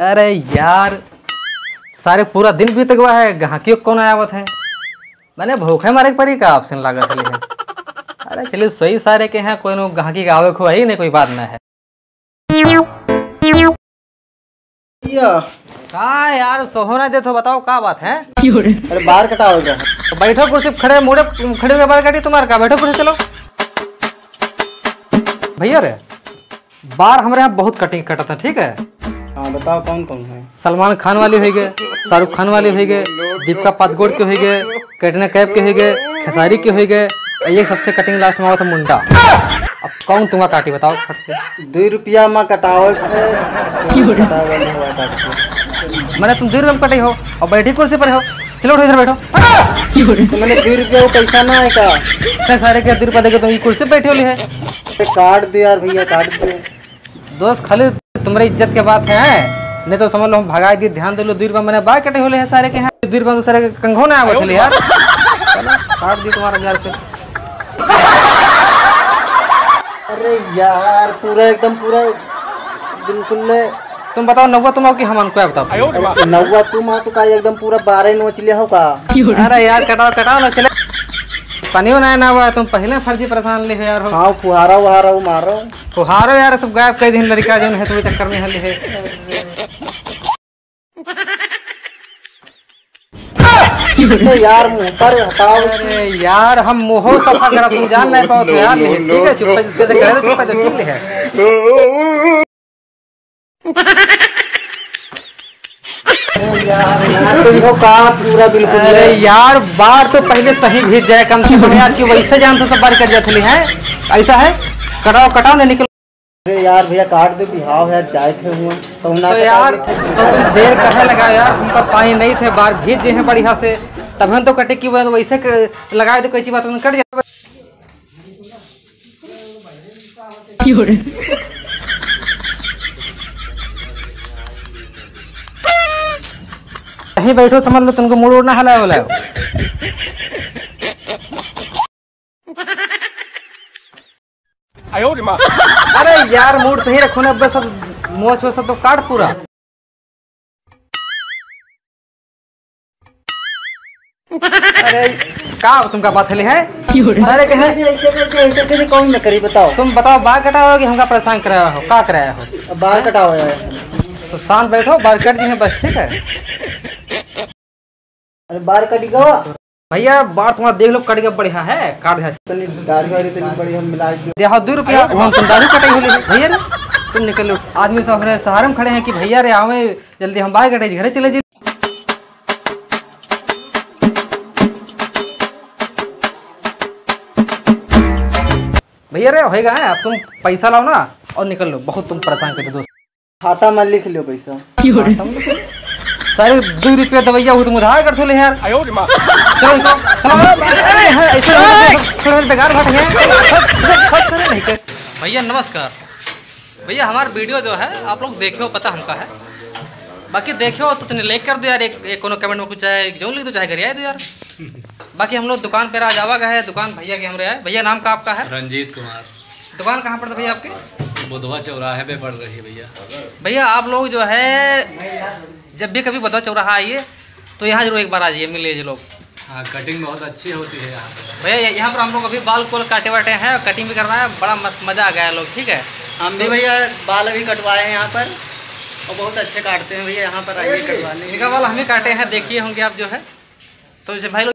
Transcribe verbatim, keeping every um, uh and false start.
अरे यार, सारे पूरा दिन बीत गवा है, गहाकियो कौन आवत है? मैंने भूखे मारे के परी का ऑप्शन लागत है। अरे चलिए, सोई सारे के हैं, कोई नो गहाकी का आवे को आई नहीं, कोई बात ना है। या। का यार, सोहो ना दे तो बताओ का बात है? अरे बार कटाओ जा। तो बैठो कुर्सी पे, खड़े मुड़े खड़े हुए बार काटी तुम्हारे का, बैठो कुर्सी चलो। भैया रे, बार हमरे यहाँ बहुत कटिंग कटत है, ठीक है? हाँ बताओ कौन कौन है? सलमान खान वाली होइ गए, शाहरुख खान वाली होइ गए, दीपिका पादुकोण के होइ गए, कैटरीना कैफ के होइ गए, खेसारी के होइ गए, और ये सबसे कटिंग लास्ट में आवत है मुंडा। अब कौन तुमका काटी बताओ फट से? दुई रुपया में कटावे के, कटावे वाली हवा काट के। मैंने तुम दुई रुपया में कटे हो और बैठी कुर्सी पर हो। चलो उठो इधर बैठो। तो मैंने दुई रुपया वो पैसा ना है का? इतने सारे के दुई रुपया देके तुम ये कुर्सी पे बैठे हो है। अरे काट दे यार भैया, काट दे। दोस्त, खाली तुम्हारे इज्जत के बात है, नहीं तो समझ लो हम भगाई दी। ध्यान दे लो, दुई रुपया मैंने बार कटे होले है सारे के यहाँ, दुई रुपया दूसरे के कंघो ना आवत होले यार। चलो, काट दी तुम्हारा हजार रुपये। अरे यार, पूरा एकदम पूरा बिल्कुल ले। तुम बताओ नौवा तुम आओ कि हम अनको बताओ? अरे नौवा तुम आओ तो का एकदम पूरा बारह नोच लिया हो का? अरे यार, कटाओ, कटाओ ना, चले। पानी बनाया ना हुआ, तुम पहले फर्जी परेशान ले हो यार हो। हाँ, फुहारा वहारा वो मारो। फुहारो यार, सब गायब कर दिन लड़का जौन है, तुम्हें चक्कर में हल है। अरे यार, मुंह पर हटाओ। अरे यार, हम मुंह सफा करब, तुम जान नहीं पाओ तो यार, लेकिन ठीक है, चुप्पा जिसके से करे तो चुप्पा तो ठीक है। अरे यार, यार, तुम हो का पूरा बिल्कुल अरे ले। यार, बार तो पहले सही भीज जाए कम से कम यार, क्यों वैसे जान तो सब बार कट जाते हैं, ऐसा है, कटाओ, कटाओ, नहीं निकल। अरे यार भैया, काट दे, बिहाव है, जाए थे हुआ, तो ना तो कटा यार, देते। तो तुम देर कहे लगा यार, उनका पानी नहीं थे, बार भीज जे हैं बढ़िया से, तब हम तो कटे की वो वैसे क-, लगाए तो कैसी बात, उन्हें कट जाए। कहीं बैठो, समझ लो तुमको मूड उड़ना हला वाला है। अरे यार, मूड सही रखो ना, बस अब मोछ वोछ सब तो काट पूरा। अरे, का तुमका बात हले है? सारे कहे कि ऐसे करके, ऐसे करके कौन न करी, बताओ। तुम बताओ, बार कटाओ कि हमका परेशान कराया हो, का कराया हो? अब बार कटाओ यार। तो शांत बैठो, बार कट जी हैं बस, ठीक है? अरे बार कटी गवा। भैया, बार तुम्हारा देख लो, कट गया, बढ़िया है, काट दिया। तनी दाढ़ी वाढ़ी तनी बढ़िया मिला के। दे, हाँ, दो रुपया, हम तुम दाढ़ी कटाई होले है। भैया रे, तुम निकल लो। आदमी सब हमरे सहारे में खड़े हैं कि भैया रे, आवे, जल्दी हम बार कटाई, घरे चले जी। भैया रे, होएगा है, अब तुम पैसा लाओ ना और निकल लो, बहुत तुम परेशान कर दो दोस्त। खाता में लिख लियो पैसा। सारे दो रुपया दवाइया हो तुम उधार कर थोले यार। चलो, चलो, चलो, अरे, हाँ, ऐसे लोग तो सब, सब बेकार बात है। भैया नमस्कार। भैया हमारा वीडियो जो है आप लोग देखियो, पता हमका है, बाकी देखियो तो तने like कर दो यार, एक, एक कोनो comment में कुछ चाहे जो लिख दो, चाहे गरिया दो यार। बाकी हम लोग दुकान पे आ जावा गए, दुकान भैया के हमरे आए। भैया नाम का आपका है? रंजीत कुमार। दुकान कहाँ पड़ता भैया आपके? बुधवा चौराहे पे पड़ रही है भैया। भैया आप लोग जो है जब भी कभी बुधवा चौराहा आइए तो यहाँ जरूर एक बार आ जाइए, मिलिए जी लोग। हाँ, कटिंग बहुत अच्छी होती है यहाँ पे। भैया ये-, यहाँ पर हम लोग अभी बाल कोल काटे वाटे हैं, कटिंग भी करना है, बड़ा मस्त मज़ा आ गया है लोग, ठीक है? हम भी भैया बाल अभी कटवाए हैं यहाँ पर और बहुत अच्छे काटते हैं भैया, यहाँ पर आइए कटवा लेंगे। इनका बाल हम ही काटे हैं, देखिए होंगे आप जो है। तो जो भाई लोग